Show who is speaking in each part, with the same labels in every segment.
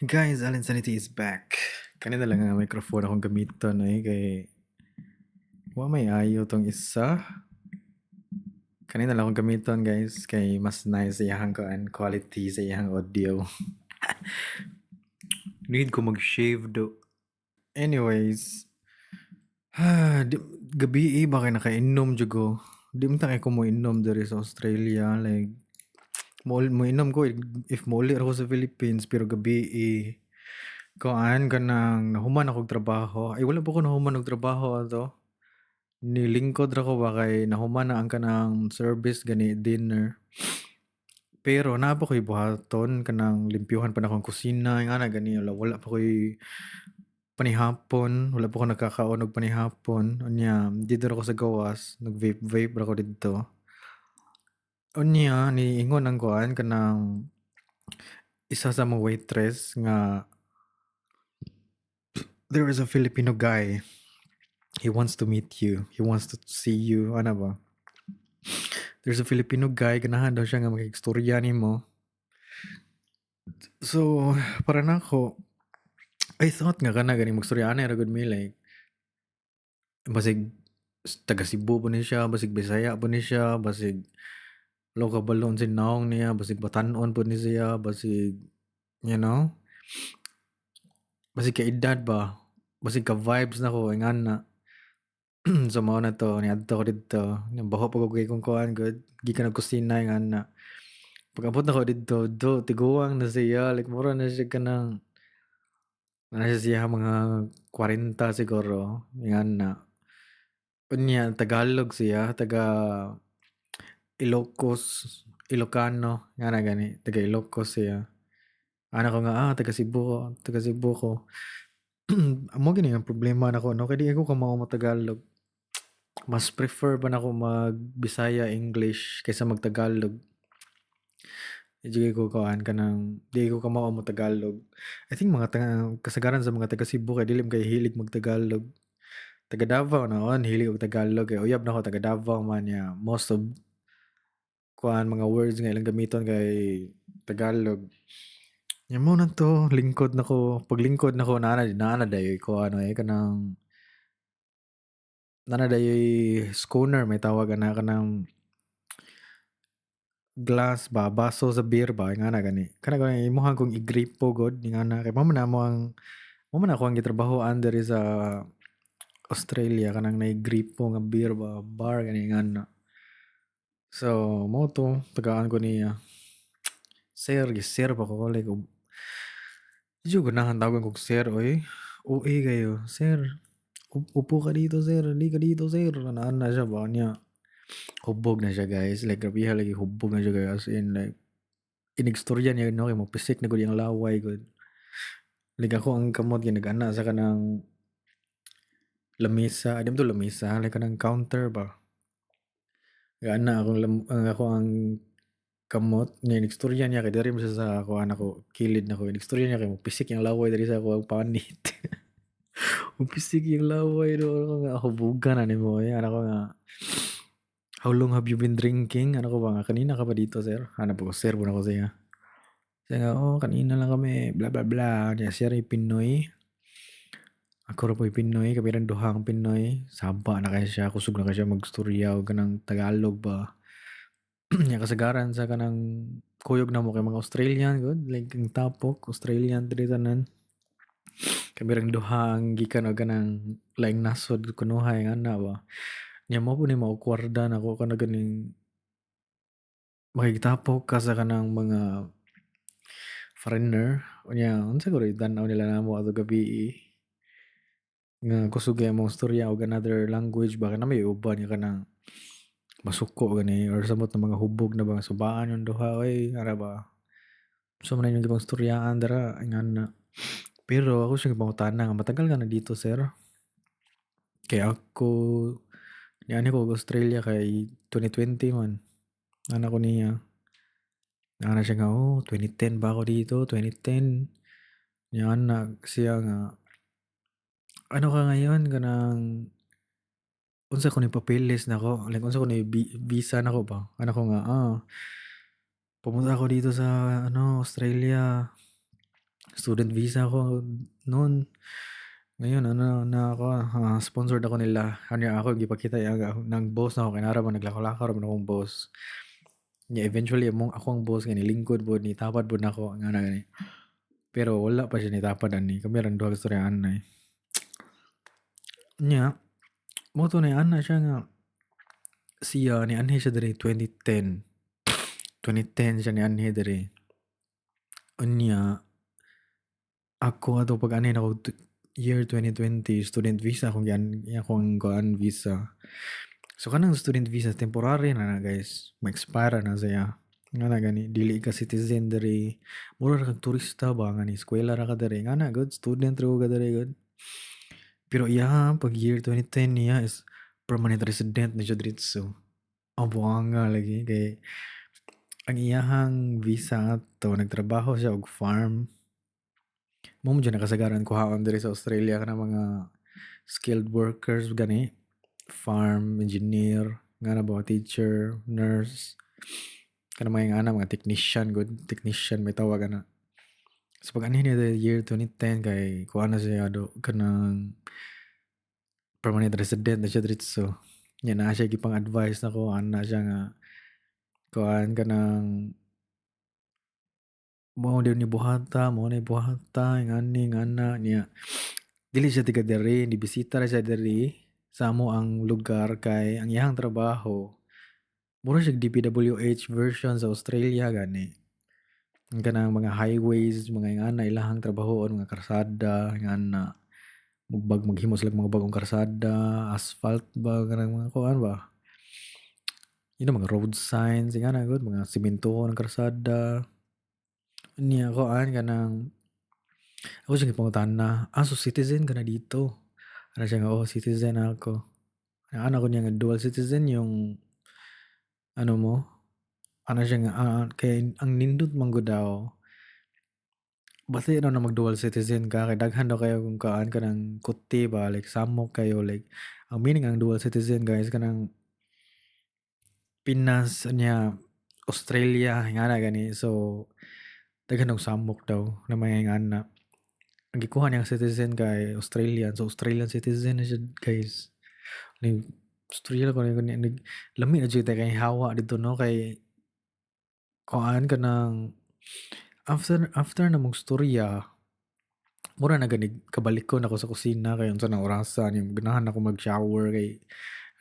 Speaker 1: Guys, Allen Sanity is back. Kanina lang ang microphone akong gamiton eh, kay wa may ayo tong isa. Kanina lang akong gamiton, guys, kay mas nice sa iyang kuan quality sa iyang audio. Need ko mag-shave do. Anyways, di, gabi eh, baka nakainom jud ko. Di man ta kay ko mo inom diri sa Australia, like mo inom ko if mouli ra ko sa Philippines, pero gabi eh kuan kanang nahuman ako og trabaho. Ay, wala pa ko nahuman og trabaho ato. Nilingkod ra ko ba kay nahuman na ang kanang service gani dinner. Pero naa pa ko'y buhaton, kanang limpyuhan pa nako ang kusina nga na gani, wala, wala pa ko'y panihapon, wala pa ko nagkakaon og panihapon. Unya didto ra ko sa gawas, nag vape vape ra ko didto. Unya niingon ang kuan kanang isa sa mga waitress nga there is a Filipino guy. He wants to meet you. He wants to see you. Ano ba? There's a Filipino guy, ganahan daw siya nga makigstorya nimo. So, para nako, I thought nga kana gani magstorya ra gud mi, like basig taga Cebu po ni siya, basig Bisaya po ni siya, basig wala ko kabalo unsay nawong niya, basig batan-on po ni siya, basig basig kaedad ba, basig ka vibes nako ingana. So mao na to, niadto ko didto, baho pa ko kay kong kuan gud, gikan og kusina ingana. Pag-abot nako didto, do tiguang na siya, like mura na siya kanang naa na siya mga 40 siguro, ingana. Unya Tagalog siya, taga Ilocos, Ilocano, ngana gani, taga Ilocos siya. Ana ko nga, ah, taga Cebu ko, taga Cebu ko. Mao gini ang problema nako no, kay di ko kamao mo Tagalog. Mas prefer pa nako mag Bisaya English kaysa mag Tagalog. Di ko kuan kanang di ko kamao mo Tagalog. I think mga taga, kasagaran sa mga taga Cebu kay dili man kay hilig mag Tagalog. Taga Davao noon hilig og Tagalog kay uyab nako taga Davao man niya. Most of kuan mga words nga ilang gamiton kay Tagalog. Nya mao na to, lingkod nako, paglingkod nako naa na dayoy kuan oy, kanang naa na dayoy schooner may tawag ana, kanang glass ba, baso sa beer ba, ingana gani. Kana gani imuha kong igripo gud ingana kay mao man ako ang gitrabahoan diri sa Australia, kanang naay gripo nga beer ba, bar gani ingana. So mao to, tagaan ko niya. Sir, gi-sir pa ko, like di jud ganahan tawagon kog sir oy. OA kayo, "Sir, upo ka dito, sir, halika dito, sir." Ana siya ba niya. Hubog na siya, guys, like grabeha lagi hubog na siya kayo, as in like inigstorya niya no kay mopisik na gud iyang laway gud. Like ako ang kamot kay nag-ana sa kanang lamesa, ay di man to lamesa, like kanang counter ba. Nag-ana akong lam, ang ako ang kamot niya, inistorya niya kay diri man siya sa kuan ako, kilid nako, inistorya niya kay mopisik iyang laway diri sa ako ang panit. Mopisik iyang laway do ako nga hubugan na nimo oy. Ana ko nga, "How long have you been drinking?" Ana ko ba nga, "Kanina ka pa dito, sir?" Ana po ko, sir po nako siya. Siya nga, "Oh, kanina lang kami, blah blah blah." Niya siya ray Pinoy. Ako ra po'y Pinoy, kami rang duha ang Pinoy. Saba na kaayo siya, kusog na kaayo siya magstorya og kanang Tagalog ba. Nya kasagaran sa kanang kuyog namo kay mga Australian gud, like ang tapok Australian diri tanan. Kami rang duha ang gikan og kanang laing nasod kunuhay ana ba. Nya mao pud ni ma-awkwarda nako kana ganing makigtapok ka sa kanang mga foreigner. Unya unsa guro tan-aw nila namo atong gabii nga kusog kay among storya og another language ba, kay naa may uban nga kanang masuko gani or samot na mga hubog na ba, subaan yung duha oy, ara ba. So man inyong gipangstoryahan dira ingana. Pero ako siyang gipangutana nga, "Matagal ka na dito, sir?" Kay ako niani ko og Australia kay 2020 man. Ana ko niya. Ana siya nga, "Oh, 2010 pa ako dito, 2010." Nya ana siya nga, "Ano ka ngayon, kanang unsa kuno papeles nako, like unsa kuno visa nako ba?" Ana ko nga, "Ah, pumunta ako dito sa ano, Australia. Student visa ako noon. Ngayon ano na ako, sponsored ako nila. Ano, ako gipakita ng boss nako kay naa ra man naglakaw-lakaw ra man akong boss. Nya eventually among akong boss nga nilingkod pod, nitapad pod nako nga na gani. Pero wala pa siya nitapad ani. Kami rang duha istorya anay. Nya mao to na ana siya nga siya nianhi siya diri 2010. 2010 siya nianhi diri. Unya ako ato pag anhi nako year 2020, student visa akong gian akong kuan visa. So kanang student visa, temporary na na, guys. Ma-expire na siya. Nga na gani, dili ka citizen diri. Mura ra kag turista ba nga ni eskwela ra ka diri. Nga na good student ra ka diri gud. Pero iya pag year 2010 niya is permanent resident na siya diretso. Ang buanga lagi kay ang iyahang visa ato, nagtrabaho siya og farm. Mao mo dyan nakasagaran kuhaon diri sa Australia kanang mga skilled workers gani, farm, engineer, nga na ba, teacher, nurse, kanang mga ana, mga technician gud, technician may tawag ana. So pag anhi niya the year 2010 kay kuha na siya do kanang permanent resident na siya diretso. Nya naa siya gipang advice nako, ana siya nga kuan kanang mao ni buhata, mao ni buhata, ngani ngana niya. Dili siya taga diri, ni bisita ra siya diri sa amo ang lugar kay ang iyang trabaho mura siya DPWH version sa Australia gani. Ang kanang mga highways, mga ingana ilahang trabahoon, mga karsada, ingana. Mugbag maghimo sila mga bagong karsada, asphalt ba, kanang mga kuan ba. Yun ang mga road signs, ingana gud, mga simento ng karsada. Niya kuan kanang ako siya gipangutana, "Ah, so citizen ka na dito?" Ana siya nga, "Oh, citizen ako." Ana ko niya nga, "Dual citizen yung ano mo?" Ana siya nga, kay ang nindot man gud daw. Bati raw na mag dual citizen ka kay daghan daw kayo kung kaan kanang kuti ba, like samok kayo. Like ang meaning ang dual citizen, guys, kanang Pinas niya Australia nga na gani. So daghan og samok daw na mga ingana. Ang gikuha niyang citizen kay Australian, so Australian citizen na siya, guys. Ni Australia ko ni nag lami na jud kay hawa dito, no, kay kuan kanang after after na mong storya, mura na gani kabalikon ako sa kusina kay unsa na orasa ni ganahan ako mag-shower kay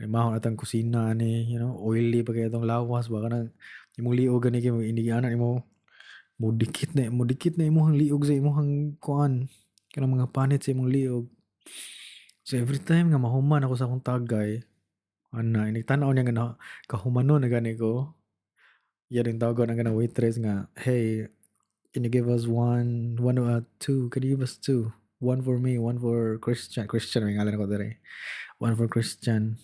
Speaker 1: maho na tang kusina ni, oily pa kay atong lawas ba, kanang imong liog gani kay inig ana nimo mo dikit na imong liog sa imong kuan kanang mga panit sa imong liog. So every time nga mahuman ako sa akong tagay ana, inig tan-aw niya nga na kahumanon na gani ko, iya din tawagon ang kanang waitress nga, "Hey, can you give us one one two, can you give us two? One for me, one for Christian." Christian may ngalan ako diri. "One for Christian."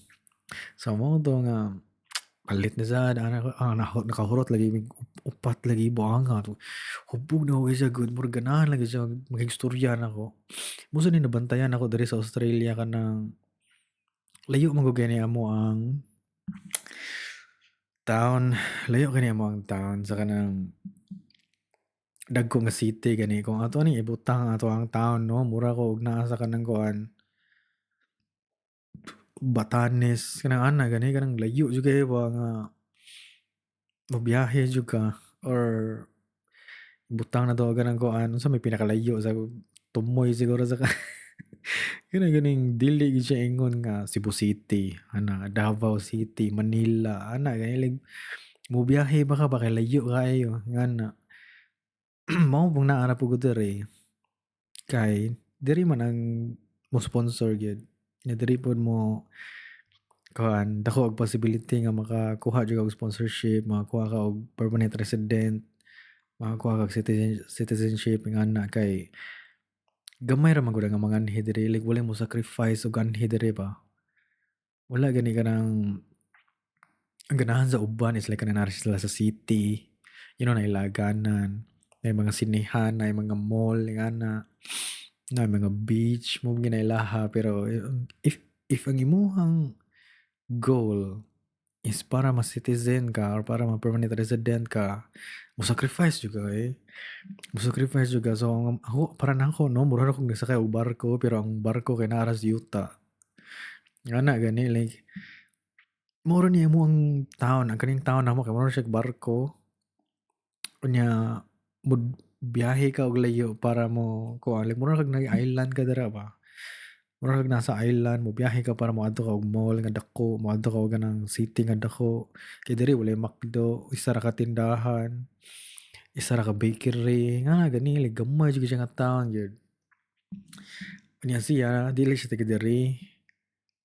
Speaker 1: So mao to nga palit na sad ana ko, nakahurot lagi mig upat lagi, buanga to. Hubog na ko siya gud, murag ganahan lagi siya makigstorya nako. Mao sad ni nabantayan ako diri sa Australia, kanang layo man gud kay ni amo ang town, layo kay ni amo ang town sa kanang dagko nga city gani. Kung ato ning ibutang ato ang town, no, mura ko og naa sa kanang kuan Batanes, kanang ana gani, kanang layo jud kayo ba nga mobiyahe jud ka, or butang na to kanang kuan, unsa may pinakalayo sa Tumoy siguro, sa kana ganing dili gyud siya ingon nga Cebu City ana, Davao City, Manila ana gani, like mobiyahe ba ka ba kay layo kaayo ngana. Mao pong naa ra pud ko diri kay diri man ang mo sponsor gyud nga diri pod mo kuan, dako og possibility nga makakuha jud og sponsorship, makakuha ka og permanent resident, makakuha ka og citizenship ingana, kay gamay ra man gud ang manganhi diri, like walay mo sacrifice og anhi diri ba. Wala gani kanang ang ganahan sa uban is like kanang naa sila sa city, naay laganan, naay mga sinehan, naay mga mall ingana, naay mga beach mao gyud na ilaha. Pero if ang imuhang goal is para ma-citizen ka or para ma-permanent resident ka, mo sacrifice jud ka eh. Mo sacrifice jud ka. So, ako, para nako, no, mura ra kong nasakay og barko, pero ang barko kay naa ra sa yuta. Ana gani, like, mao ra ni mo ang town, ang kaning town namo kay mura siya barko. Unya, mo biyahe ka og layo para mo kuan, like mura kag nag island ka dira ba. Mura kag nasa island, mo biyahe ka para moadto ka og mall nga dako, moadto ka og kanang city nga dako. Kay diri walay McDo, isa ra ka tindahan, isa ra ka bakery, nga gani, like gamay jud siya nga town gyud. Unya siya, dili siya taga diri.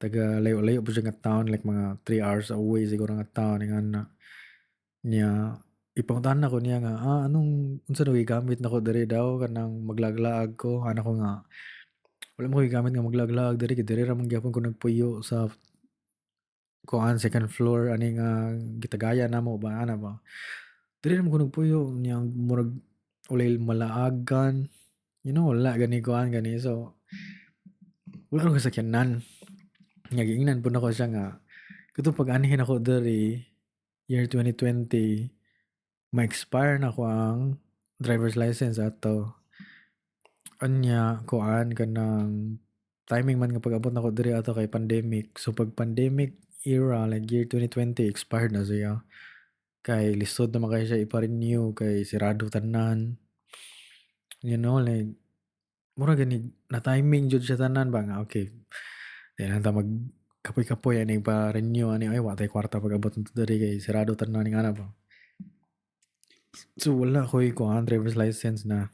Speaker 1: Taga layo-layo pa siya nga town, like mga 3 hours away siguro nga town ingana. Nya ipangutana ko niya nga, anong unsa daw gigamit nako diri daw kanang maglaag-laag ko? Ana ko nga, wala mo ko gigamit nga maglaag-laag diri kay diri ra man gyapon ko nagpuyo sa kuan, second floor ani nga gitagaya namo ba, ana ba. Diri ra man ko nagpuyo nya murag walay malaagan, wala gani kuan gani, so wala ko sakyanan. Nga giingnan pud nako siya nga katong pag-anhi nako diri year 2020, ma-expire na ko ang driver's license ato. Unya kuan, kanang timing man nga pag-abot nako diri ato kay pandemic. So pag pandemic era, like year 2020, expired na siya. Kay lisod naman kay siya ipa-renew kay sirado tanan. Like mura gani na timing jud siya tanan ba nga okay. Di na ta mag kapoy-kapoy ani pa renew ani, ay wa tay kwarta pag-abot nito diri kay sirado tanan nga na ba. So wala ko'y kuan, driver's license na.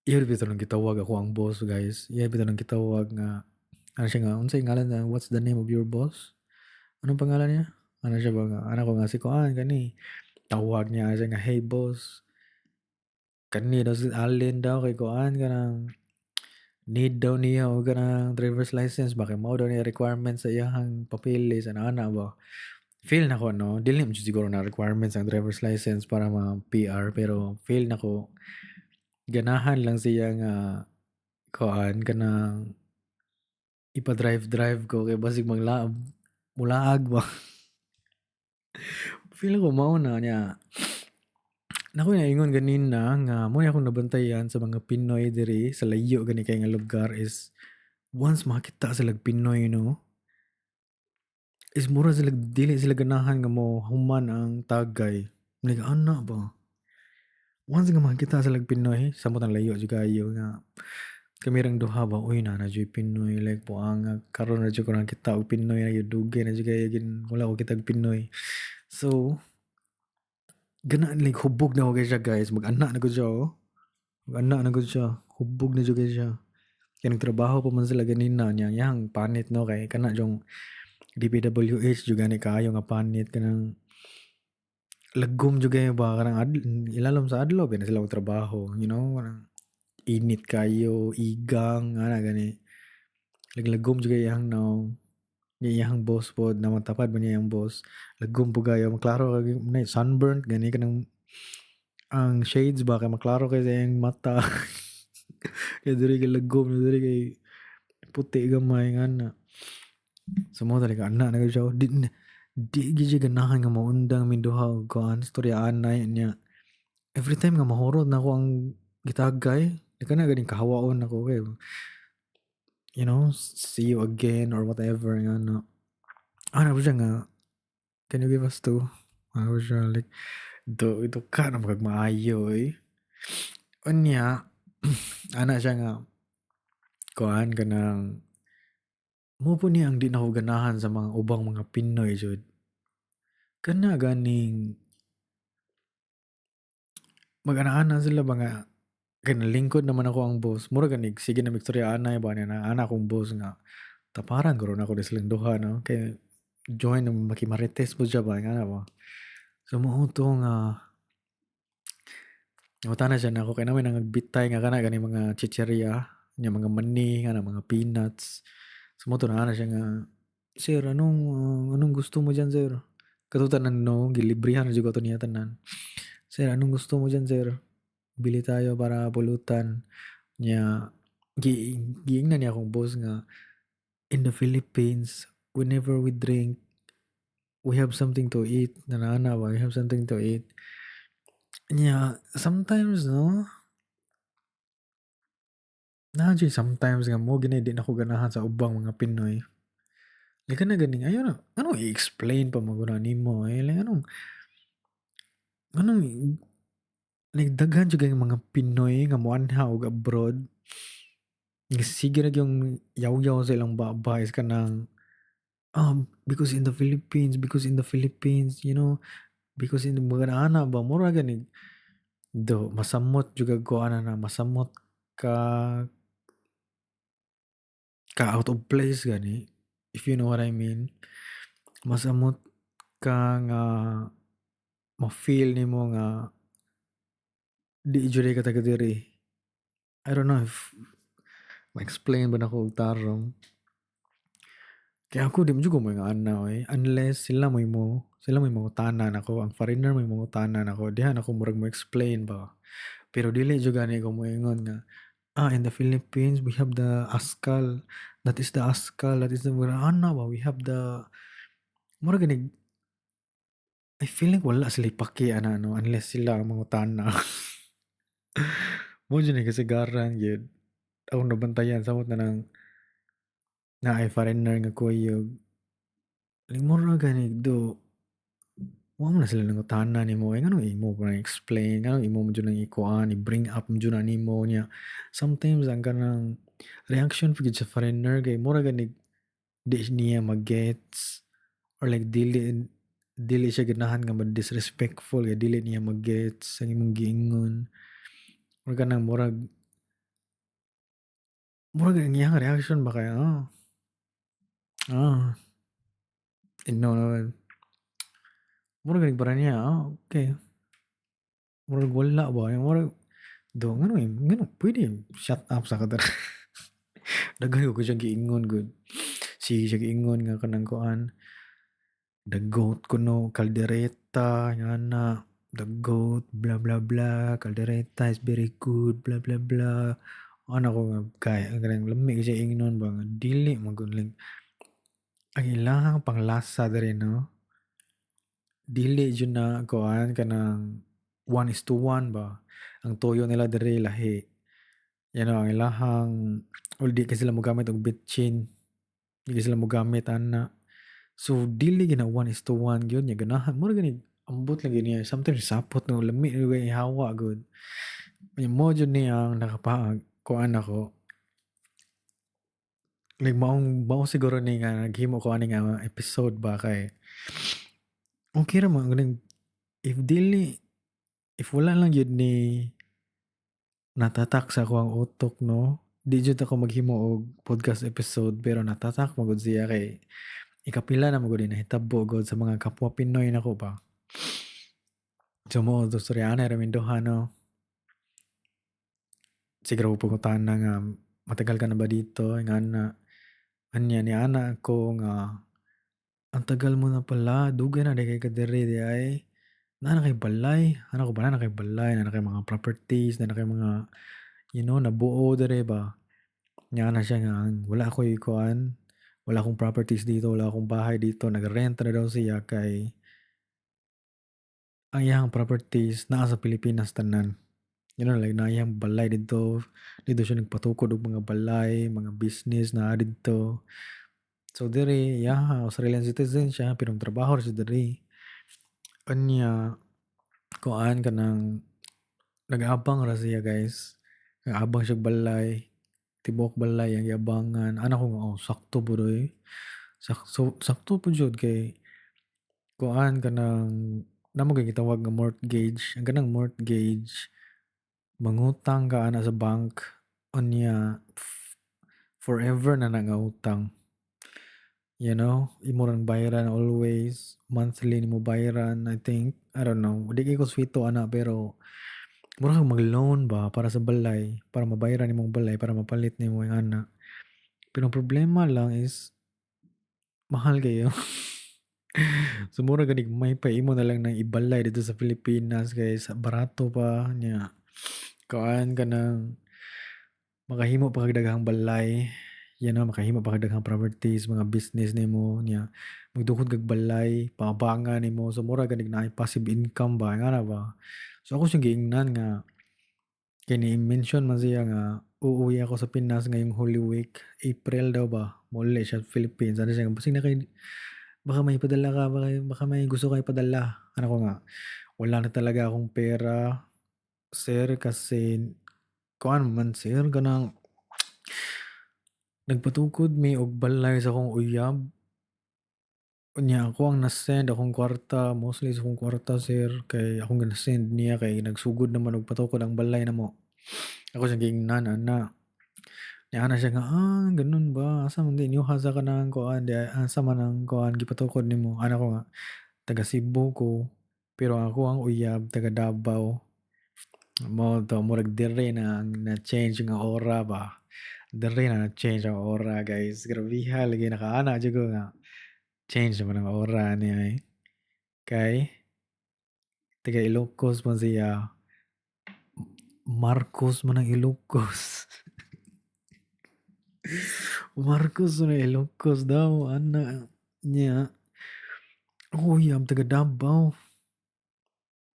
Speaker 1: Iya bitaw nang gitawag ako ang boss, guys. Iya bitaw nang gitawag nga ano siya nga, unsay ngalan na, "What's the name of your boss? Anong pangalan niya?" Ano siya ba nga, ano ko nga si kuan kani. Tawag niya siya nga, "Hey boss. Kani daw si Allen daw kay kuan, kanang need daw niya og kanang driver's license ba kay mao daw niya requirements sa iyahang papeles," ana ana ba. Feel nako no, dili man jud siguro na requirements ang driver's license para ma PR, pero feel nako ganahan lang siya nga kuan, kanang ipa-drive-drive ko kay basig manglaab mulaag ba. Feel ko mao na niya. Nako naingon ganina nga mo ni akong nabantayan sa mga Pinoy diri sa layo gani kay nga lugar is once makita sila Pinoy no, is mura sila dili sila ganahan nga mo human ang tagay. Like ana ba. Once nga makita sila Pinoy, samot ang layo jud kayo nga kami rang duha ba, uy naa na juy Pinoy, like buanga karon na jud ko nakita og Pinoy na gyud, dugay na jud kayo gin wala ko kitag Pinoy. So gana, like hubog na ko kay siya, guys, mag-ana na gud siya oh. Mag-ana na gud siya, hubog na jud kay siya. Kay nagtrabaho pa man sila ganina niya, iyang panit no, kay kana jung DPWH jud gani kaayo nga panit, kanang lagom jud kayo ba, kanang ilalom sa adlaw ba na sila og trabaho, kanang init kayo, igang, ana gani. Laglagom jud kay iyang nawong. Iyang boss pod na matapad ba niya iyang boss. Lagom po kayo, maklaro kay na sunburnt gani, kanang ang shades ba kay maklaro kay sa iyang mata. Kay diri kay lagom na diri kay puti gamay nga na. So mo talaga ana na gyud siya. Di di gyud siya ganahan nga maundang mi duha og kuan, storya anay niya. Every time nga mahurot na ako ang gitagay, di kana ganing kahawaon nako kay see you again or whatever nga na. Ana po siya nga, "Can you give us two?" Ana po siya, like do ito ka na magag maayo eh. Unya, ana siya nga kuan, kanang mo po niya ang di nako ganahan sa mga ubang mga Pinoy jud. Kana ganing mag-ana-ana sila ba nga kay nalingkod naman ako ang boss. Mura ganig sige na mig-istorya anay ba niya na ana akong boss nga taparan ko ron ako ni silang duha no, kay join ng makimarites po siya ba nga ba. So mao to nga nangutana siya nako kay namin nagbitay nga kana gani mga chichirya nya, mga mani nga na mga peanuts. So mo to na ana siya nga, "Sir, anong gusto mo diyan, sir?" Kato tanan no, gilibrihan na jud ko to niya tanan. "Sir, anong gusto mo diyan, sir? Bili tayo para pulutan." Nya gi giingnan niya akong boss nga, "In the Philippines, whenever we drink, We have something to eat na ana ba, we have something to eat. Yeah, sometimes, no, naa jud sometimes nga mo gini di na ko ganahan sa ubang mga Pinoy. Like kana ganing ayaw na anong i-explain pa man gud na nimo eh? Like anong like daghan jud kay mga Pinoy nga moanha og abroad nga sige ra gyung yaw-yaw sa ilang baba is kanang because in the Philippines, because in the Philippines, because in the mga ana ba, mura gani do masamot jud kag kuan na masamot ka ka out of place gani, if you know what I mean. Masamot ka nga ma-feel nimo nga di jud ka taga diri. I don't know if ma-explain ba nako og tarong. Kaya ako di man jud ko moingon ana oy, unless sila mo'y mangutana nako, ang foreigner mo'y mangutana nako, diha nako murag mo explain ba. Pero dili jud gani ko moingon nga, "Ah, in the Philippines we have the askal, that is the askal, that is the ana ba, we have the," mura gani. I feel like wala sila paki ana, no, unless sila ang mangutana. Mao jud ni kasagaran gyud akong nabantayan samot na nang naay foreigner nga kuyog. Like mura gani do wa man na sila nangutana nimo eh, nganong imo pa explain, nganong imo man jud nang ikuan, i-bring up man jud na nimo niya. Sometimes ang kanang reaction pa gyud sa foreigner kay mura gani di niya ma-gets or like dili siya ganahan nga ma-disrespectful kay dili niya ma-gets ang imong giingon. Or kanang murag ang iyang reaction ba kay, "Oh. Ah." No, mura gani para niya, "Ah, okay." Murag wala ba, murag do ngano pwede shut up sa ka. Daghan ko siyang giingon gud. Sige siya giingon nga kanang kuan, the goat kuno, kaldereta ngana, the goat blah blah blah, kaldereta is very good, blah blah blah. Ana ko nga kay kanang lami siya ingnon ba nga dili man gud, like ang ilahang panglasa diri, no, dili jud na kuan kanang 1:1 ba. Ang tuyo nila diri lahi. Ang ilahang or di kay sila mogamit og bitchin. Di kay sila mogamit ana. So dili gyud na 1:1 gyud nya ganahan mura gani ambot lang gyud niya. Sometimes sapot, no, lami gyud ihawa gud. Nya mao jud ni ang nakapa kuan nako. Like maong mao siguro ni nga naghimo ko ani nga episode ba kay okay ra man ganing if dili, if wala lang gyud ni natatak sa akoang utok, no, di jud ako maghimo og podcast episode, pero natatak man gud siya kay ikapila na man gud ni nahitabo gud sa mga kapwa Pinoy nako ba. So mao to, storyahan ra min duha, no. Siguro pangutana nga, "Matagal ka na ba dito?" Ingana. Anya niana ako nga, "Ang tagal mo na pala, dugay na diay kay ka diri diay. Naa na kay balay?" Ana ko ba, "Naa na kay balay, naa na kay mga properties, naa na kay mga nabuo diri ba?" Niana siya nga, "Wala ako'y kuan, wala akong properties dito, wala akong bahay dito." Nag-rent ra daw siya kay ang iyang properties naa sa Pilipinas tanan. Like naa iyang balay didto, didto siya nagpatukod og mga balay, mga business naa didto. So diri, yeah, Australian citizen siya pero trabaho ra siya diri. Unya kuan kanang nag-abang ra siya, guys. Nag-abang siya og balay, tibuok balay ang giabangan. Ana ko nga, "Oh, sakto pud oy." Sakto sakto pud jud kay kuan kanang naa man gyud gitawag nga mortgage. Ang kanang mortgage, mangutang ka ana sa bank, unya forever na na nga utang. Imo rang bayaran always, monthly nimo bayaran, I think, I don't know. Di kay ko swito ana pero mura kang mag-loan ba para sa balay, para mabayaran nimong balay, para mapalit nimo yung ana. Pero ang problema lang is mahal kayo. So mura ganig may pa imo na lang nang ibalay didto sa Pilipinas kay sa barato pa nya. Kuan kanang makahimo pa kag daghang balay. Makahimo pa kag daghang properties, mga business nimo nya, magdukot kag balay, pangabangan nimo, so mura ganig naay passive income ba, ingana ba. So ako siyang giingnan nga kay ni-mention man siya nga uuwi ako sa Pinas ngayong Holy Week, April daw ba, mouli siya Philippines. Ana siya, basig na kay baka may padala ka, baka may gusto ka ipadala. Ana ko nga, wala na talaga akong pera, sir, kasi kuan man sir, kanang nagpatukod mi og balay sa akong uyab. Unya ako ang na-send akong kwarta, mostly sa akong kwarta, sir, kay akong na-send niya kay nagsugod naman og patukod ang balay namo. Ako siyang giingnan ana. Nya ana siya nga, "Ah, ganun ba? Asa man di inyoha sa kanang kuan di asa man ang kuan gipatukod nimo?" Ana ko nga, taga Cebu ko, pero ako ang uyab taga Davao. Mao to murag diri na na-change nga aura ba. Diri na na-change ang aura, guys. Grabeha lagi, nakaana jud ko nga change naman ang aura niya eh. Kay taga Ilocos man siya. Marcos man ang Ilocos. Marcos man ang Ilocos daw ana niya. Ako uyab taga Davao.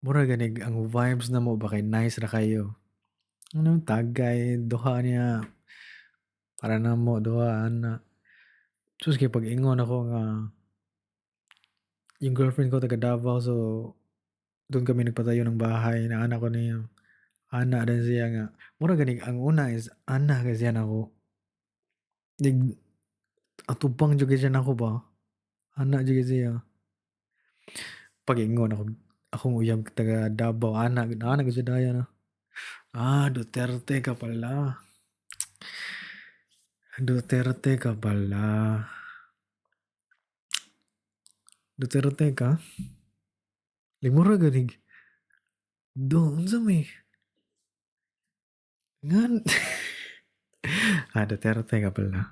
Speaker 1: Mura ganig ang vibes namo ba kay nice ra kayo. Ano tagay duha niya para namo duha ana. Sus, kay pag-ingon ako nga yung girlfriend ko taga Davao, so doon kami nagpatayo ng bahay na anak ko niya. Ana din siya nga mura ganig ang una is ana kay siya nako. Nig atubang jud kay siya nako ba. Ana jud kay siya. Pag-ingon ako akong uyab taga Davao, ana ana gyud siya dayon na. Ah, Duterte ka pala. Duterte ka pala. Duterte ka? Like mura ganig. Do, unsa may ngan. Ah, Duterte ka pala.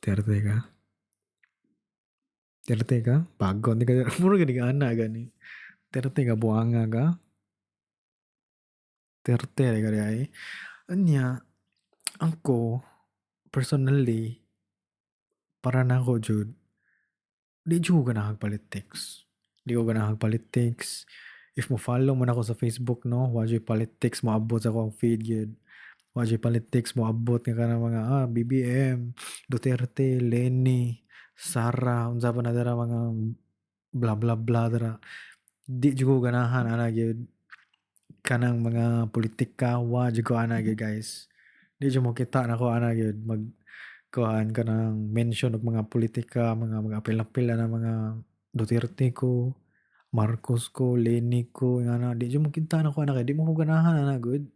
Speaker 1: Duterte ka? Duterte ka? Bago ni ka. Mura ganig ana gani. Duterte ka, buanga ka? Duterte ka di ay. Anya, ako, personally, para nako jud, di jud ko ganahag politics. Di ko ganahag politics. If mo follow man ako sa Facebook, no, wa jud politics moabot sa akong feed gyud. Wa jud politics moabot nga kanang mga BBM, Duterte, Leni, Sara, unsa pa na dira mga blah blah blah dira. Di jud ko ganahan ana gyud. Kanang mga politika, wa jud ko ana gyud, guys. Di jud mo kita nako ana gyud mag kuan kanang mention og mga politika, mga apil-apil na mga Duterte ko, Marcos ko, Leni ko, ingana. Di jud mo kita nako ana kay di mo ko ganahan ana gud.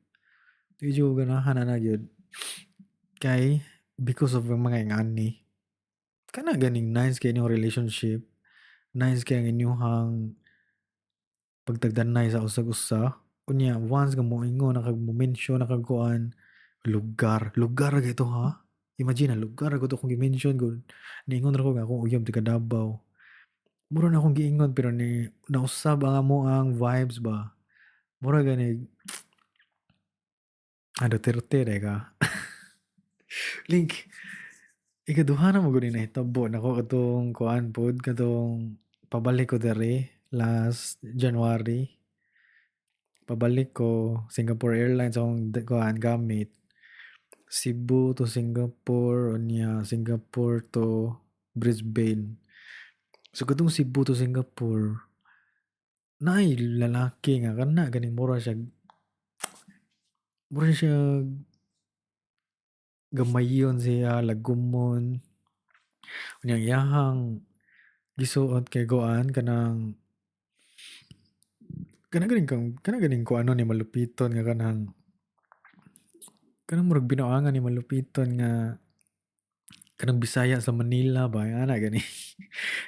Speaker 1: Di jud ko ganahan ana gyud. Kay because of ang mga ingani. Kana ganing nice kay inyong relationship, nice kay ang inyuhang pagtagdanay sa usag-usa. Unya once nga moingon na kag mo mention na kag kuan lugar, lugar ra gyud to ha. Imagine na lugar ra gud akong gi-mention gud. Niingon ra ko nga akong uyab taga Davao. Mura na akong giingon pero ni nausab ang amoang vibes ba. Mura ganig ah, Duterte diay ka. Link ikaduha na man gud ni nahitabo nako katong kuan pod, katong pabalik ko diri last January. Pabalik ko, Singapore Airlines akong kuan gamit. Cebu to Singapore, unya Singapore to Brisbane. So katong Cebu to Singapore, naay lalaki nga kana ganing mura siya gamayon siya, lagumon. Unya ang iyahang gisuot kay kuan kanang kana ganing kang kana ganing kuanon ni malupiton nga kanang kanang murag binuangan ni malupiton nga kanang Bisaya sa Manila ba, ana gani.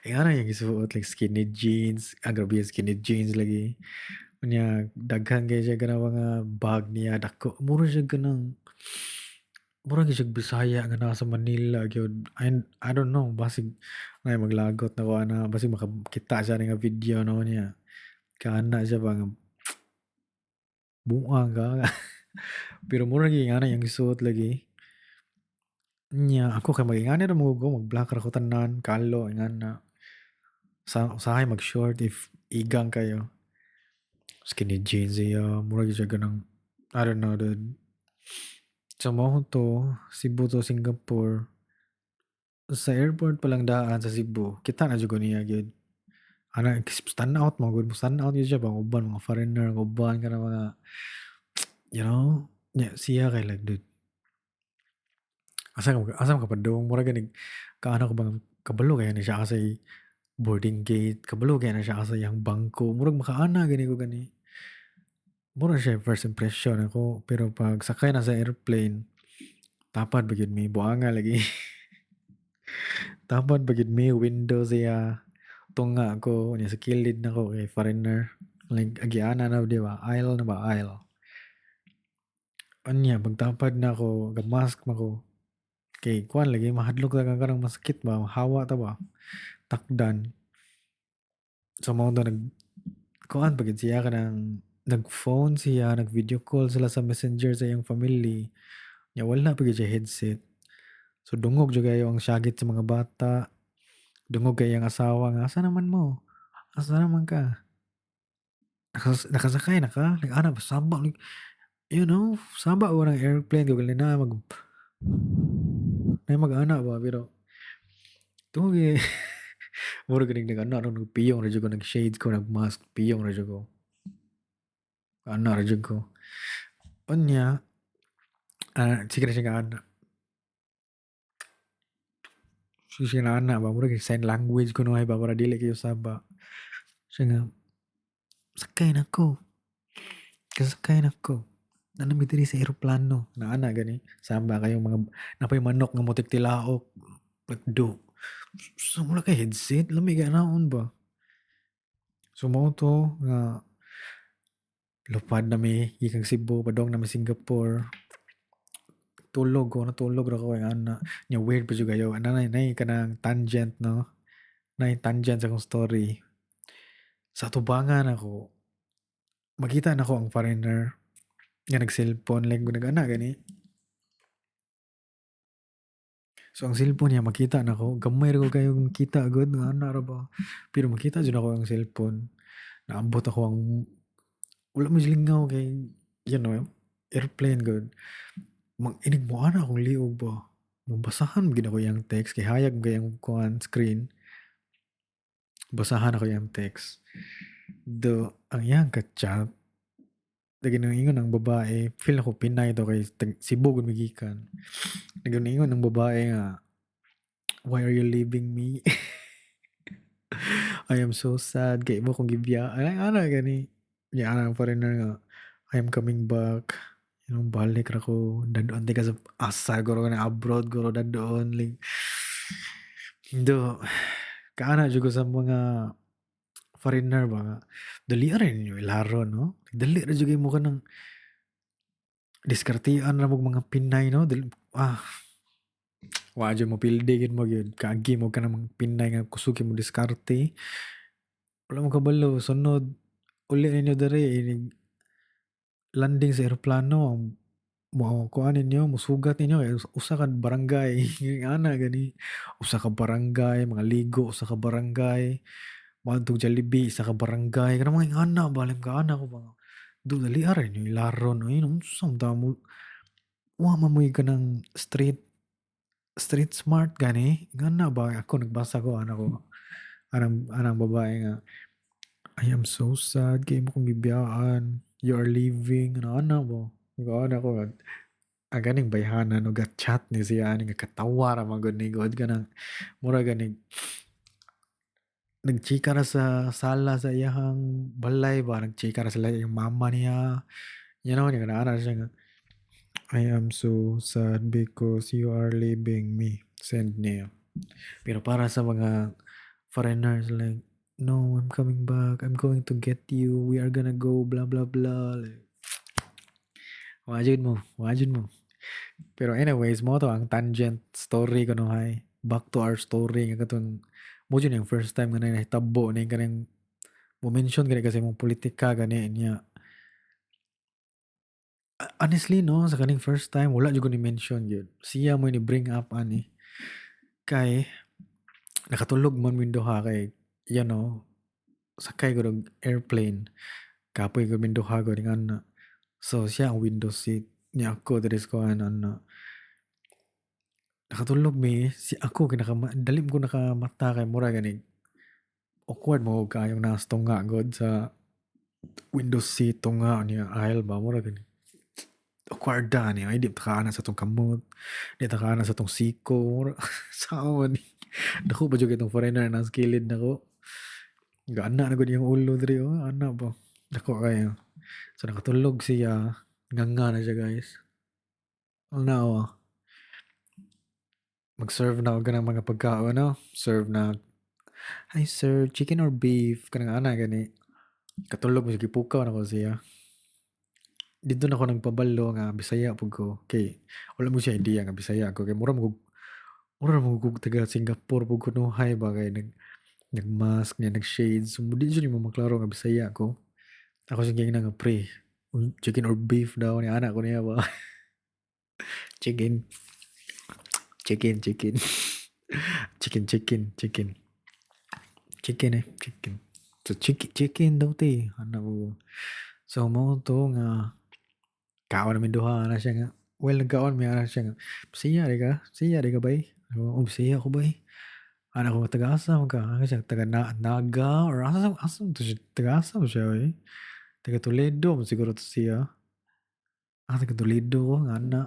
Speaker 1: Ingana yung gisuot, like skinny jeans, ah, grabe yung skinny jeans lagi. Unya daghan kay siya kanang mga bag niya dako. Mura siya kanang mura gyud siya Bisaya nga naa sa Manila gyud. I don't know, basig ay maglagot na ko ana, basig makakita siya nga video no niya. Kaana siya ba nga buang ka. Pero mura gyud ana yung gisuot lagi. Nya ako kay mag-ingani ra man ko, mag-black ra ko tanan, kalo ingana. Sa usahay mag-short if igang kayo. Skinny jeans iya, murag siya ganang, I don't know, dude. So mao to, Cebu to Singapore. Sa airport pa lang daan sa Cebu, kita na jud ko niya gyud. Ana, stand out mo gud, stand out gyud siya ba, uban mga foreigner, uban kana mga, nya siya kay like, dude. Asa ka padung, murag ganig, kaana ko bang, kabalo kaya ni siya asay boarding gate, kabalo kaya na siya asa iyang bangko, murag makaana gani ko gani. Mura siya first impression ako, pero pag sakay na sa airplane, tapad ba gyud mi, buanga lagi. Tapad ba gyud mi, window siya, tunga ko, niya sa kilid nako kay foreigner. Like, agiana na, di ba? Aisle na ba? Aisle. Anya, pagtapad na ako, ga-mask man ko. Kay, kuan lagi, mahadlok ka kanang masakit ba? Hawa ta ba? Takdan. So, mao to, nag, kuan pa gyud siya kanang, nag-phone siya, nag-video call sila sa Messenger sa iyang family. Nya wala pa gyud siya headset. So, dungog jud kayo ang syagit sa mga bata. Dungog kay iyang asawa nga, "Asa naman mo? Asa naman ka? Nakasakay na ka?" Like, ana ba, saba, like, saba ko ng airplane, kung na mag, na mag-ana ba, pero, tungog eh, mura ganing nag-ana, no, nagpiyong ra jud ko, nag-shades ko, nag-mask, piyong ra jud ko. Ana ra jud ko. Unya, sige na siya nga ana. Sige siya na ana ba, mura sign language ko no ba, para dili kayo saba. Siya nga, "Sakay na ko. Kasakay na ko. Naa mi diri sa eroplano." Naana gani. Saba kayo mga, napay manok nga mutik tilaok. Like, do. So, wala kay headset. Lami ka naon ba? So, mao to nga lupad na mi gikan Cebu, padong na mi Singapore. Tulog ko, natulog ra ko kay ana. Nya weird pa jud kayo. Ana nay nay kanang tangent, no. Nay tangent sa akong story. Sa tubangan ako, makita nako ang foreigner nga nag-cellphone, like nag-ana gani. So ang cellphone niya makita nako, gamay ra ko kayo makita gud nga ana ra ba. Pero makita jud ako ang cellphone. Naabot ako ang wala mo lingaw kay airplane gud. Mag inig mo ana akong liog ba. Mabasahan gid ako iyang text kay hayag kay ang kuan screen. Basahan ako iyang text. Do ang iyang ka-chat nag-ingon ang babae, feel ako Pinay to kay Cebu gud mi gikan. Nag-ingon ang babae nga, "Why are you leaving me? I am so sad kay imo kong gibiyaan." Ay, ana gani. Nya ana ang foreigner nga, "I am coming back. Balik ra ko. Dad-on tika sa asa guro na abroad guro dad-on." Like, do kaana jud ko sa mga foreigner ba nga dali ra ninyo ilaro, no? Dali ra jud kay mo kanang diskartean ra mo mga Pinay, no? Dali, ah, wa jud mo pildi gid mo gyud kaagi mo kanang mga Pinay nga kusog kay mo diskarte. Wala mo kabalo sunod uli ninyo diri inig landing sa eroplano mo kuan ninyo, musugat ninyo kay usa ka barangay ana gani, usa ka barangay mga ligo, usa ka barangay moadtog Jollibee, isa ka barangay, kanang mga ingana ba, like kaana ko ba do dali ra ninyo ilaron oy, unsa man ta mo, wa man moy kanang street smart gani ingana ba. Ako nagbasa ko ana ko anang anang babae nga, "I am so sad kay imo kong gibiyaan, you are leaving," ana ana ba. Ana ko ang ganing bayhana no, ga-chat ni siya ani nga katawa ra man gud ni gud, kanang mura ganig nagchika ra sa sala sa iyahang balay ba, nagchika ra sila iyang mama niya, nga naa siya nga, "I am so sad because you are leaving me." Send niya. Pero para sa mga foreigners, like, "No, I'm coming back, I'm going to get you, we are gonna go blah blah blah." Like, wa mo, wa mo. Pero anyways, mo to ang tangent story ko no hay. Back to our story nga katong mo jud yung first time nga nahitabo ni kanang mo mention gani kasi mong politika gani niya. Honestly, no, sa kaning first time wala jud ko ni mention gyud. Siya mo ni bring up ani. Kay nakatulog man min duha kay sakay ko og airplane. Kapoy ko min duha ko ning ana. So siya ang window seat, niya ako diri sa kuan ana. Nakatulog mi, si ako kay naka dali ko nakamata kay mura gani awkward mo kaayong naa sa tunga gud sa window seat, tunga niya aisle ba, mura gani awkward niya ay di ta kaana sa atong kamot, di ta kaana sa atong siko, mura sao man ni. Dako pa jud kay tong foreigner naa sa kilid nako. Gaana na gud iyang ulo diri oh, ana ba. Dako kayo. So nakatulog siya, nganga na siya, guys. Ana oh. Mag-serve na og kanang mga pagkaon, no? Serve na. "Hi sir, chicken or beef?" Kanang ana gani. Katulog mo siya, gipukaw nako siya. Didto na ko nagpabalo nga Bisaya pud ko kay wala mo siya idea nga Bisaya ko kay mura man kog taga Singapore pud kunohay ba kay nag-mask niya, nag-shades, so di jud nimo maklaro nga Bisaya ko. Ako siyang giingnan nga, "Pre, chicken or beef daw?" Ni ana ko niya ba. "Chicken. Chicken, chicken. Chicken, chicken, chicken. Chicken eh, chicken." So chicken, chicken daw te. Ana ko. So mao to nga kaon namin duha, ana siya nga, well, nagkaon mi, ana siya nga, "Bisaya di ka? Bisaya di ka bay?" "Oh, Bisaya ko bay." Ana ko, "Taga asa man ka?" Ana siya, taga Naga or asa asa to siya, taga asa man siya oy. Taga Toledo man siguro to siya. "Ah, taga Toledo ko," nga ana.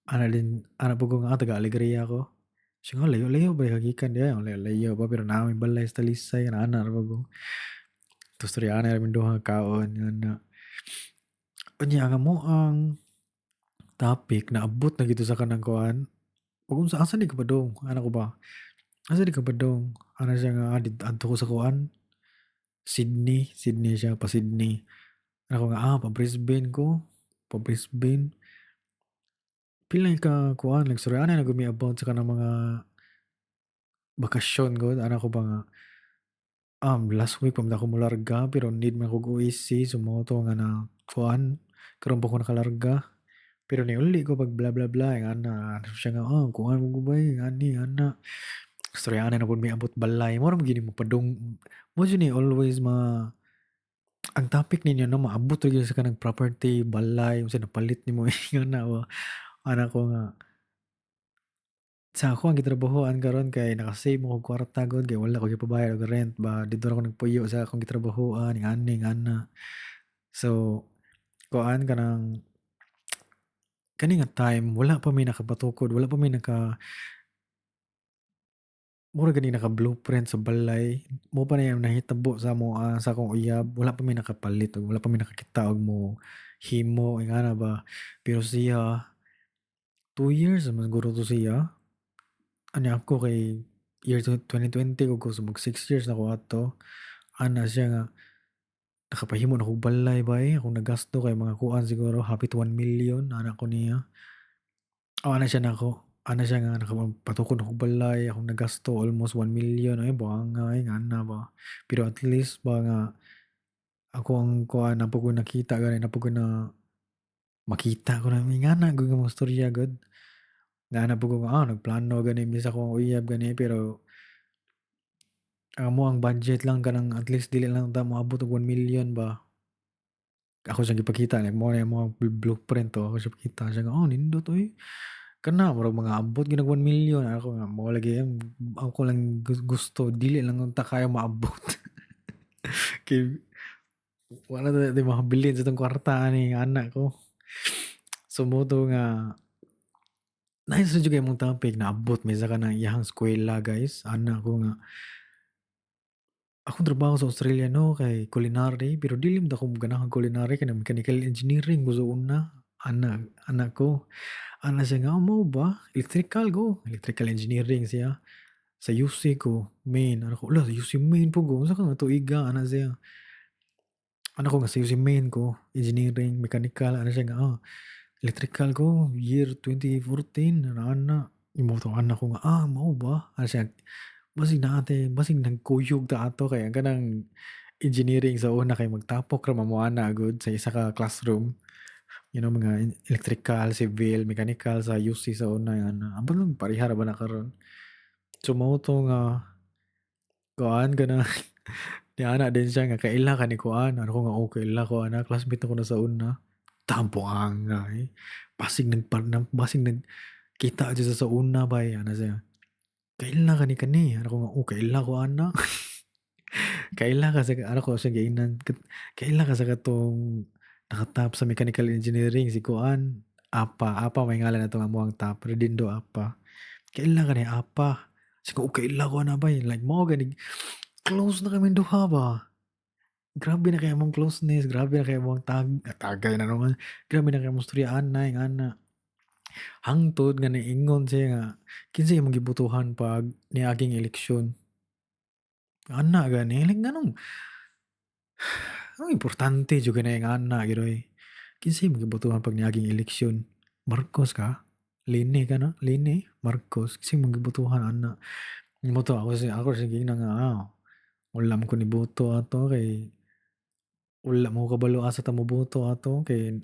Speaker 1: Ana din, ana pud ko nga, "Ah, taga Alegria ko." Siya nga, "Layo-layo ba ka gikan diay?" "Layo-layo ba pero naa mi balay sa Talisay," ana ra ko. Tapos storyahan ra mi duha kaon nga ana. Unya ang amoang topic naabot na gyud to sa kanang kuan. "Ug unsa, asa di ka padung?" Ana ko ba. "Asa di ka padung?" Ana siya nga, "Ah, adto ko sa kuan, Sydney." Sydney siya, pa Sydney. Ana ko nga, "Ah, pa Brisbane ko, pa Brisbane." Pila ka kuan, nagstoryahan na gud mi about sa kanang mga bakasyon gud. Ana ko ba nga, last week pa man ako molarga pero need man kog OEC, so mao to nga na kuan, karon pa ko nakalarga. Pero niuli ko pag blah blah blah ana. Siya nga, "Oh, kuan man ko bay, ani ana." Storyahan na pud mi about balay, mao ra man gyud ni mopadung, mao jud ni always ma ang topic ninyo no, maabot ra gyud sa kanang property, balay, unsa napalit nimo ingana ba. Ana ko nga, sa ako ang gitrabahoan karon kay naka-save mo kog kwarta gud kay wala ko gipabayad og rent ba, didto ra ko nagpuyo sa akong gitrabahoan, ingani ingana. So kuan, kanang kani nga time wala pa mi nakapatukod, wala pa mi naka mura gani naka-blueprint sa balay. Mao pa na yung nahitabo sa amoa, sa akong uyab, wala pa mi nakapalit og wala pa mi nakakita og mo himo ingana ba. Pero siya, 2 years naman siguro to siya. Ani ako kay year 2020 ko, so mag 6 years na ko ato. Ana siya nga, "Nakapahimo na kog balay bay, akong nagasto kay mga kuan siguro hapit 1 million," ana ko niya. Oh, ana siya nako. Ana siya nga, "Nakapatukod na kog balay, akong nagasto almost 1 million ay, buanga ay," ngana ba. Pero at least ba nga ako ang kuan naa pud ko nakita gani, naa pud ko na makita ko na ingana gud nga mga storya gud. Naa na pud ko nga, ah, nagplano gani mi sa akong uyab gani pero ang amoang budget lang kanang at least dili lang ta moabot og 1 million ba. Ako siyang gipakita, like mao na among blueprint to, ako siya pakita, siya nga, "Oh, nindot oy. Kana murag mga abot gyud og 1 million." Ako nga, mao lagi ako lang gusto dili lang unta kayo maabot. Kay wala na tay makabilin sa atong kwarta ani ana ko. So mao to nga nice ra jud kay among topic, naabot mi sa kanang iyahang eskwela, guys. Ana ko nga, "Akong trabaho sa Australia no kay culinary pero dili man ako ganahan culinary kay mechanical engineering ko sa una." Ana ko. Ana siya nga, "Mao ba? Electrical ko." Electrical engineering siya. "Sa UC ko, main." Ana ko, "Hala, sa UC main pud ko, unsa ka nga tuiga?" Ana siya. Ana ko nga, "Sa UC main ko, engineering, mechanical." Ana siya nga, "Ah, electrical ko, year 2014," ana ana. Mao to ana ko nga, "Ah, mao ba?" Ana siya, basig naa tay, basig nagkuyog ta ato kay ang kanang engineering sa una kay magtapok ra man mo ana gud sa isa ka classroom. Mga electrical, civil, mechanical sa UC sa una ana. Ambot lang pareha ra ba na karon. So mao to nga kuan kana niana din siya nga kaila ka ni kuan. Ano ko nga, "Oh, kaila ko ana, classmate ako na sa una." Tampo anga eh. Basig nag kita jud sa una bay ana siya. "Kaila ka ni kani." Ano ko nga, "Oh, kaila ko ana." Kaila ka sa ano ko siya giingnan, "Kaila ka sa katong nakatap sa mechanical engineering, si kuan, Apa, Apa may ngalan atong amuang top, Redindo Apa. Kaila ka ni Apa." Sabi ko, "Oh, kaila ko ana bay." Like mao gani close na kami duha ba. Grabe na kay among closeness, grabe na kay among tagay na naman. Grabe na kay among storya anay ana. Hangtod nga niingon siya nga, "Kinsa imong gibotohan pag niaging eleksyon?" Ana gani, like nganong anong importante jud kay na ana gyud oy. "Kinsa imong gibotohan pag niaging eleksyon? Marcos ka? Leni ka no? Leni? Marcos? Kinsa imong gibotohan ana?" Mao to ako siya giingnan nga, "Ah, wala man ko niboto ato kay wala mo kabalo asa ta moboto ato kay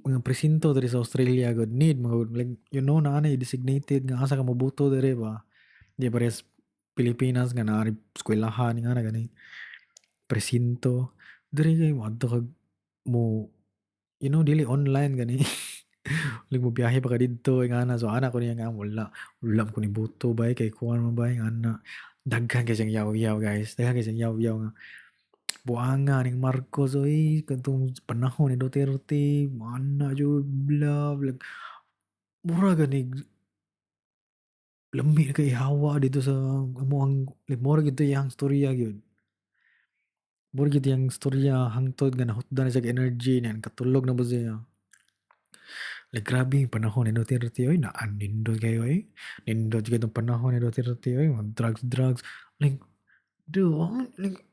Speaker 1: mga presinto diri sa Australia gud need mga like naa nay designated nga asa ka moboto diri ba. Di parehas Pilipinas nga naa ray eskwelahan nga ana gani presinto. Diri kay moadto kag mo dili online gani. Like mobiyahe pa ka didto ingana." So ana ko niya nga wala wala man ko niboto bay kay kuan man bay ana. Daghan kay siyang yaw-yaw, guys. Daghan kay siyang yaw-yaw nga buanga ning Marcos oy, katong panahon ni Duterte ana jud, blah like mura ganig lami na kay hawa dito sa amuang, like mura gyud to iyang storya gyud. Mura gyud iyang storya hangtod nga nahutdan na siya energy niya, katulog na ba siya. Like grabe yung panahon ni Duterte oy, naan nindot kayo oy. Nindot gyud tong panahon ni Duterte oy, mga drugs drugs. Like dude, like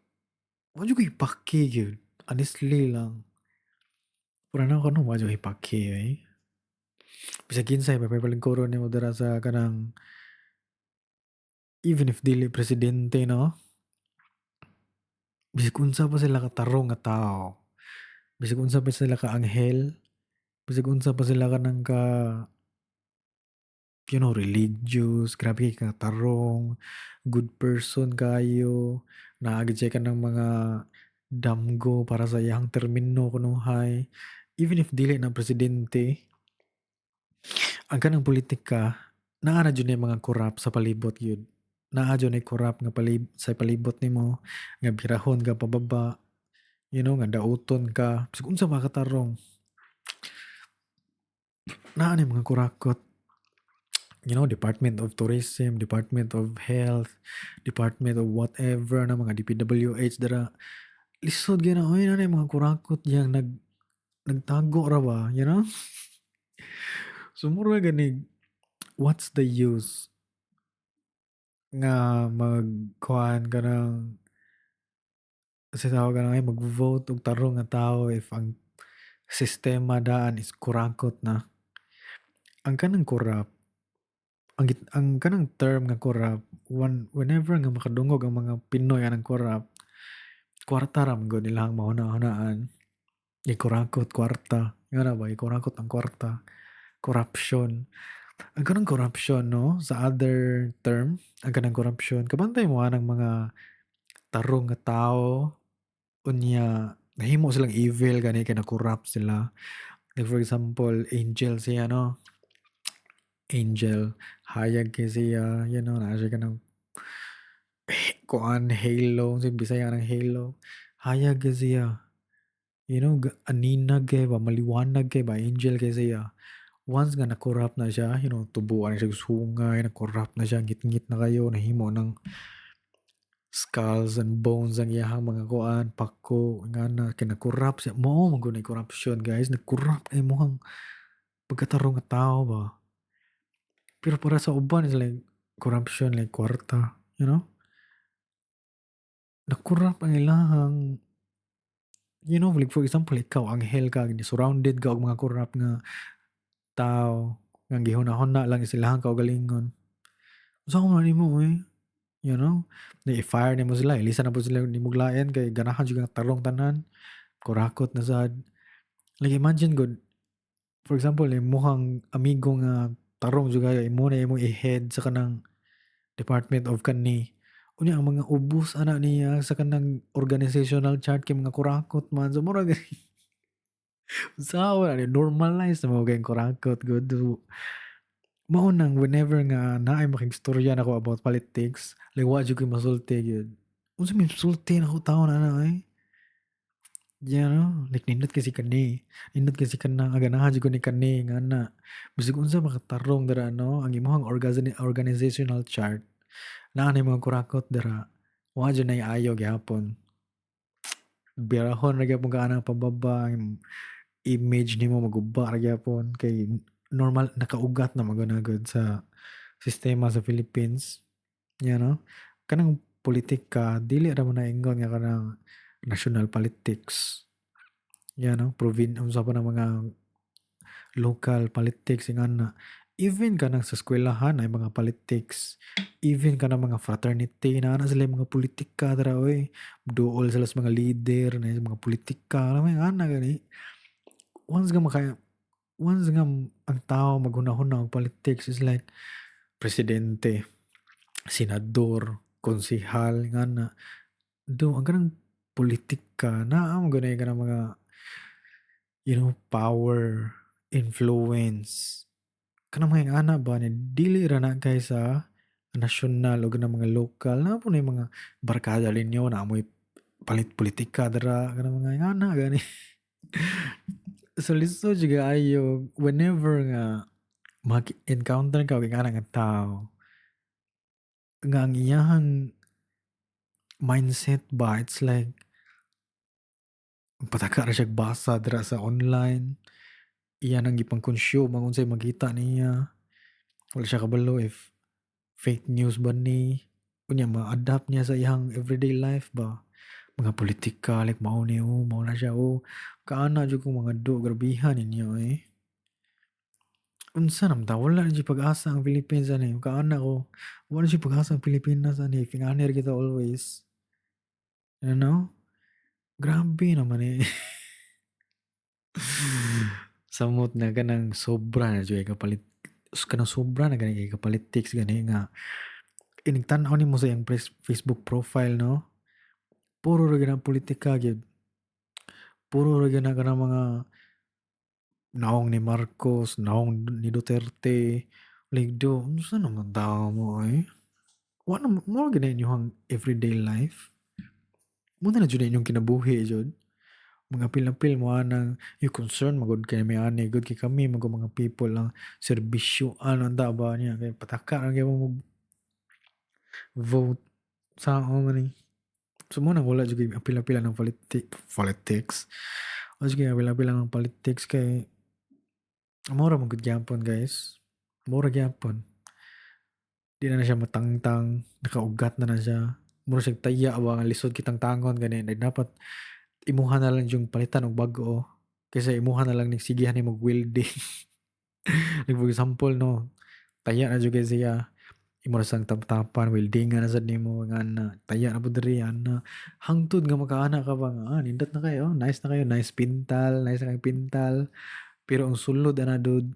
Speaker 1: wa jud ko'y paki gyud. Honestly lang. Pura na ako no, wa jud ko'y paki oy. Bisag kinsay papalingkuron nimo dira sa kanang even if dili presidente, no? Bisag unsa pa sila katarong nga tao. Bisag unsa pa sila ka anghel. Bisag unsa pa sila kanang ka religious, grabe kay katarong, good person kayo, naa gid siya kanang mga damgo para sa iyang termino kunuhay. Even if dili na presidente, ang kanang politika, naa na jud nay mga corrupt sa palibot gyud. Naa jud nay corrupt nga sa palibot nimo, nga birahon ka pababa, nga dauton ka, bisag unsa pa katarong. Naa nay mga kurakot. Department of Tourism, Department of Health, Department of whatever na mga DPWH dira. Lisod gyud na oy, naa nay mga kurakot diyang nagtago ra ba? So mura gani, what's the use nga magkuan kanang sa tawag kanang ay mag-vote og tarong nga tao if ang sistema daan is kurakot na. Ang kanang corrupt, ang kanang term nga corrupt, whenever nga makadungog ang mga Pinoy anang corrupt, kwarta ra man gud ilang mahuna-hunaan. Gikurakot kwarta. Ngano ba gikurakot ang kwarta. Corruption. Ang kanang corruption, no, sa other term, ang kanang corruption, kabantay mo anang mga tarong nga tao, unya nahimo silang evil gani kay na-corrupt sila. Like for example, angel siya, no? Angel, hayag kay siya, naa siya kanang kuan, halo, sa Bisaya ng halo. Hayag kay siya. Aninag kay ba, maliwanag kay ba, angel kay siya. Once nga na-corrupt na siya, tubuan na siya sungay, na-corrupt na siya, ngit-ngit na kayo, nahimo ng skulls and bones ang iyahang mga kuan, pako, nga na, kay na-corrupt siya. Mao man gud na corruption, guys. Na-corrupt ay muhang pagkatarong nga tao ba. Pero para sa uban is like corruption like kwarta? Na-corrupt ang ilahang like for example, ikaw, anghel ka, surrounded ka og mga corrupt nga tao, nga gihuna-huna lang silahang kaugalingon. Unsa man nimo eh? Na i-fire nimo sila, ilisa na po sila nimog lain kay ganahan jud nga tarong tanan. Kurakot na sad. Like imagine gud, For example, imuhang amigo nga tarong jud kayo, imo na imong i-head sa kanang department of kani. Unya ang mga ubos ana niya sa kanang organizational chart kay mga kurakot man. So mura gani. Unsaon ani, normalize na mo kay kurakot gud. Mao nang whenever nga naay makigstorya nako about politics, like wa jud koy masulti gyud. Unsa may sulti nako taon ana eh? Like nindot kasi kani, nindot kasi kanang ganahan jud ko ni kani nga ana. Bisag unsa makatarong dira, no, ang imong organizational chart naa nay mga kurakot dira, wa jud nay ayo gihapon. Birahon ra gyapon ka anang pababa, ang image nimo maguba ra gyapon kay normal nakaugat na man gud sa sistema sa Philippines. Kanang politika dili ra mo na ingon nga kanang national politics. Provin unsa pa ng mga local politics ingana. Even kanang sa eskwelahan ay mga politics. Even kanang mga fraternity na ana sila mga politika dira oy. Duol sila sa mga leader na mga politika, alam mo ana gani. Once nga ang tao maghuna-huna og politics is like presidente, senador, konsehal ngana. Do ang kanang politika naa man gud kanang mga power, influence. Kanang mga ingana ba ni dili ra na kay sa nasyonal o kanang mga local naa po na mga barkada ninyo naa moy palit politika dira, kanang mga ingana gani. So lisod jud kaayo whenever nga maki-encounter ka og ingana nga tawo nga ang iyahang mindset ba, it's like pataka ra siya basa dira sa online, iya nang gipang-consume ang unsay makita niya. Wala siya kabalo if fake news ba ni, unya ma-adapt niya sa iyang everyday life ba. Mga politika, like mao ni oh, mao na siya oh. Kaana jud kong mga do, grabihan ninyo eh. Unsa naman ta, wala na jud pag-asa ang Philippines ani. Kaana ko, wala jud pag-asa ang Pilipinas ani. Ingani ra kita always. You know? Grabe naman eh. Samot na kanang sobra na jud kapalit, kanang sobra na gani kay ka-politics gani nga inig tan-aw nimo sa iyang Facebook profile, no, puro ra gyud ang politika gyud, puro ra gyud na kanang mga naong ni Marcos, naong ni Duterte. Like, do unsa naman tawo mo eh, wa na mao gyud na inyong everyday life, mao na jud na inyong kinabuhi jud. Mga apil-apil mo anang you concern magud kay mi ani gud kay kami mag mga people lang serbisyo ano unta ba niya kay pataka ra gyud mo vote sa man ni. So mo nang wala jud kay apil-apil ng politics, wala jud kay apil-apil ng politics kay mao ra man gud gyapon, guys, mao ra gyapon. Di na na siya matangtang, nakaugat na na siya, mura siya taya ba nga lisod kitang tangon gani. Dapat imuha na lang yung palitan og bag-o kaysa imuha na lang ning sigihan nimo og welding. Like for example, no, taya na jud kay siya, imo ra sang taptapan, weldingan na sad nimo nga na taya na pud diri ana, hangtod nga makaana ka ba nga ah, nindot na kayo, nice na kayo, nice pintal, nice na kayo pintal, pero ang sulod ana dud,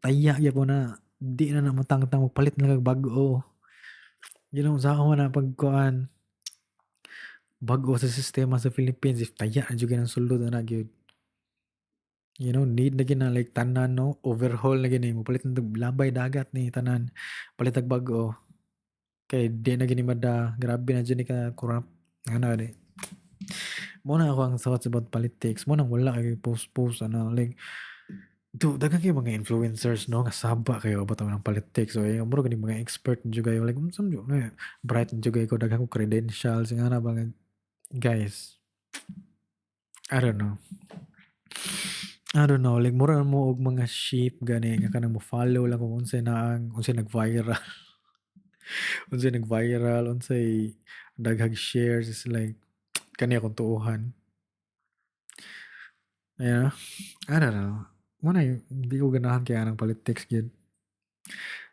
Speaker 1: taya gyapon na, di na na matangtang, magpalit na kag bag-o. Saan na pagkuan bag-o sa sistema sa Philippines if taya na jud ang sulod ana gyud. Need na gyud na like tanan, no, overhaul na gyud ni, mopalit na labay dagat ni tanan, palit og bag-o. Kay di na gyud ni mada, grabe na jud ni ka corrupt ana di. Mo na ako ang thoughts about politics. Mo nang wala kay post-post ana, like do daghan kay mga influencers, no, nga saba kayo about ang politics. So eh, mura gani mga expert jud kayo, like unsa man jud bright jud kayo, daghan ko credentials nga na ba. Guys, I don't know. I don't know, like mura mo og mga sheep gani nga kanang mo follow lang kung unsay naang unsay nag-viral. Unsay nag-viral, unsay daghang shares is like kani akong tuohan. Yeah, I don't know. Mo na di ko ganahan kay anang politics gyud.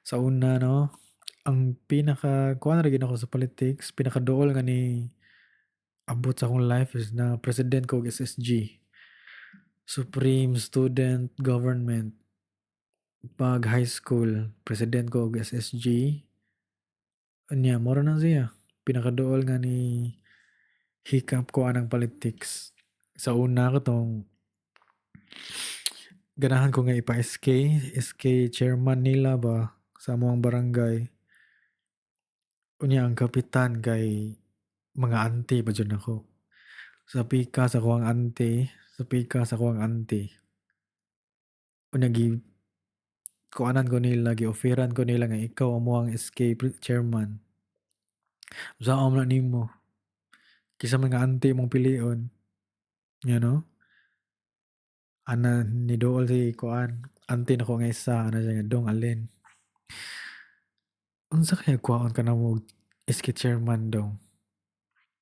Speaker 1: Sa una, no, ang pinaka kuan ra gyud ako sa politics, pinakaduol nga ni abot sa akong life is na president ko og SSG. Supreme Student Government. Pag high school, president ko og SSG. Unya, mao ra na siya. Pinakaduol nga ni hikap ko anang politics. Sa una ko tong ganahan ko nga ipa-SK, SK chairman nila ba sa among barangay. Unya ang kapitan kay mga auntie pa jud nako. Sa pikas ako ang auntie, sa pikas ako ang auntie. Unya gi kuanan ko nila, gi-offeran ko nila nga ikaw amo ang SK chairman. Unsaon man na nimo? Kaysa mga auntie mong pilion. You know? Ana ni dool si kuan, auntie nako nga isa, ana siya nga dong alin. Unsa kaya kuhaon ka namo SK chairman dong?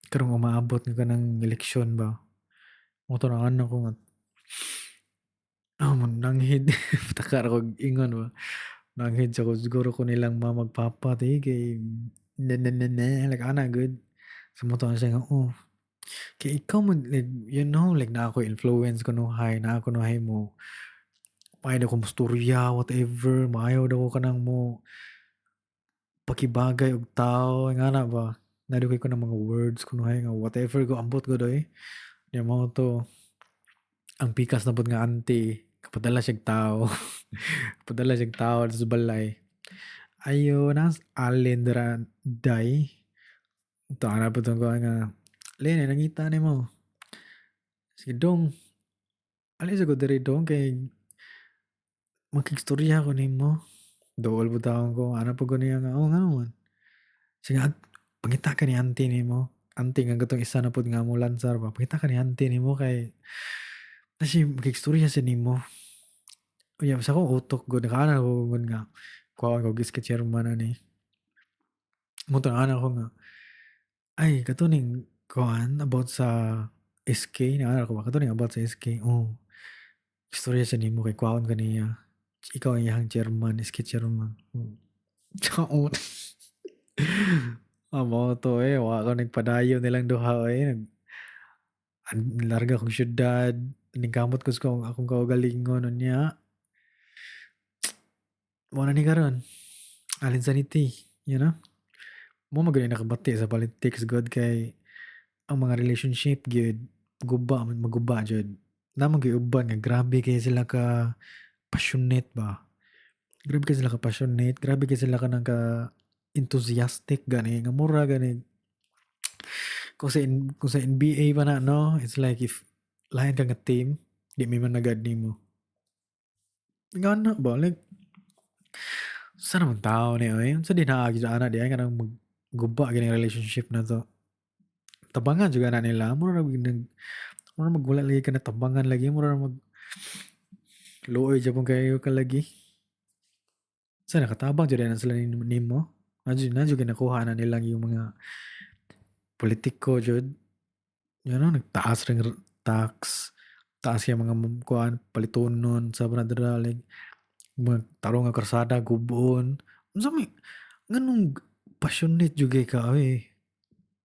Speaker 1: Karong umaabot nga kanang eleksyon ba? Mao to na ano ko nga oh, nanghid taka ra kog ingon ba. Nanghid sa ko siguro ko nilang mama ug papa ti kay na na na na like ana gud. So mao to siya nga oh. Kay ikaw man like like naa ko'y influence kunuhay, naa kunuhay mo maayo daw ko mostorya whatever, maayo daw ko kanang mo pakibagay og tao ingana ba. Naa daw ko ng mga words kunuhay nga whatever ko ambot gud oy. Nya mao to ang pikas na pud nga auntie kapadala siyag tao. Padala siyag tao sa balay. Ayo nas alin dira day. To ana pud tong kuan nga Len nangita nimo. Sige dong. Ali sa ko diri dong kay makigstorya ko nimo. Dool pud taon ko ana pud ko niya nga oh ngano man. Sige pangita ka ni auntie nimo. Auntie nga katong isa na pud nga mo lansar ba. Pangita ka ni auntie nimo kay na siya makigstorya siya nimo. Unya sa akong utok gud nakaana ko gud nga kuhaon ko SK chairman ani. Mao to ana ko nga ay kato ning kuan about sa SK naana ko ba kato ning about sa SK oh. Istorya siya nimo kay kuhaon ka niya. Ikaw ang iyang chairman, SK chairman. Oh. Chaot. Ah, mao to eh. Wa ko nagpadayon nilang duha eh. Larga kong syudad. Ningkamot ko sa akong kaugalingon unya. Mao na ni karon. Alin sanity, you know? Mao man gud nakabati sa politics gud kay ang mga relationship gyud guba man maguba jud. Naa man gyud uban nga grabe kay sila ka passionate ba. Grabe kay sila ka passionate, grabe kay sila kanang ka enthusiastic gani nga mura gani. Kung sa NBA pa na no, it's like if lain ka nga team, di may managad nimo. Ngana ba like sa naman tao ni oy, unsa din naagi ana di ay kanang magguba gani relationship na to. Tabangan jud na nila, mura ra nag mura magwala lagi ka na tabangan lagi, mura mag luoy japon kayo ka lagi. Sa nakatabang jud na sila nimo. Na jud nakuha na nilang yung mga politiko jud. You know, nagtaas ring tax, taas yung mga kuan palitonon sa dira like mga tarong nga karsada gubon. Unsa may nganong passionate jud kay ka oy.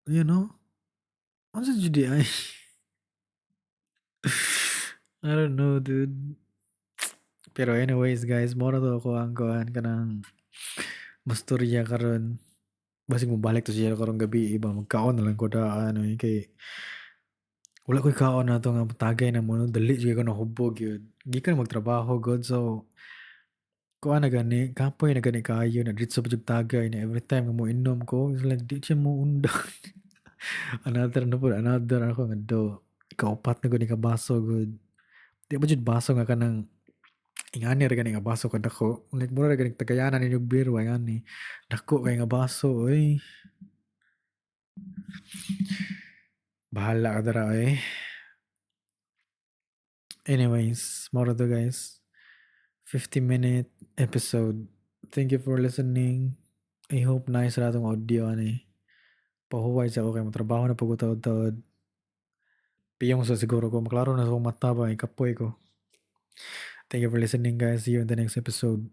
Speaker 1: You know? Unsa jud di ay? I don't know, dude. Pero anyways, guys, mao ra to ako ang kuan kanang mastorya karon. Basig mobalik to siya karong gabi ba magkaon na lang ko daan oy kay wala ko'y kaon na to nga tagay na mo no dali jud ko nahubog yun. Gikan magtrabaho god so kuan na gani kapoy na gani kaayo na diretso pa jud tagay na every time nga mo inom ko it's like di siya mo undang. Another na pud another ako nga do ikaupat na gud ni ka baso gud. Di ba jud baso nga kanang ingani ra gani nga baso kadako. Like mura ra gani tagayanan ninyo beer wa ingani. Dako kay nga baso oy. Bahala ka dara oy. Anyways, mao ra to guys. 50-minute episode. Thank you for listening. I hope nice ra tong audio ani. Pahuway sa ako kay motrabaho na pud ko taod-taod. Piyong sa siguro ko maklaro na sa akong mata ba ikapoy ko. Thank you for listening guys. See you in the next episode.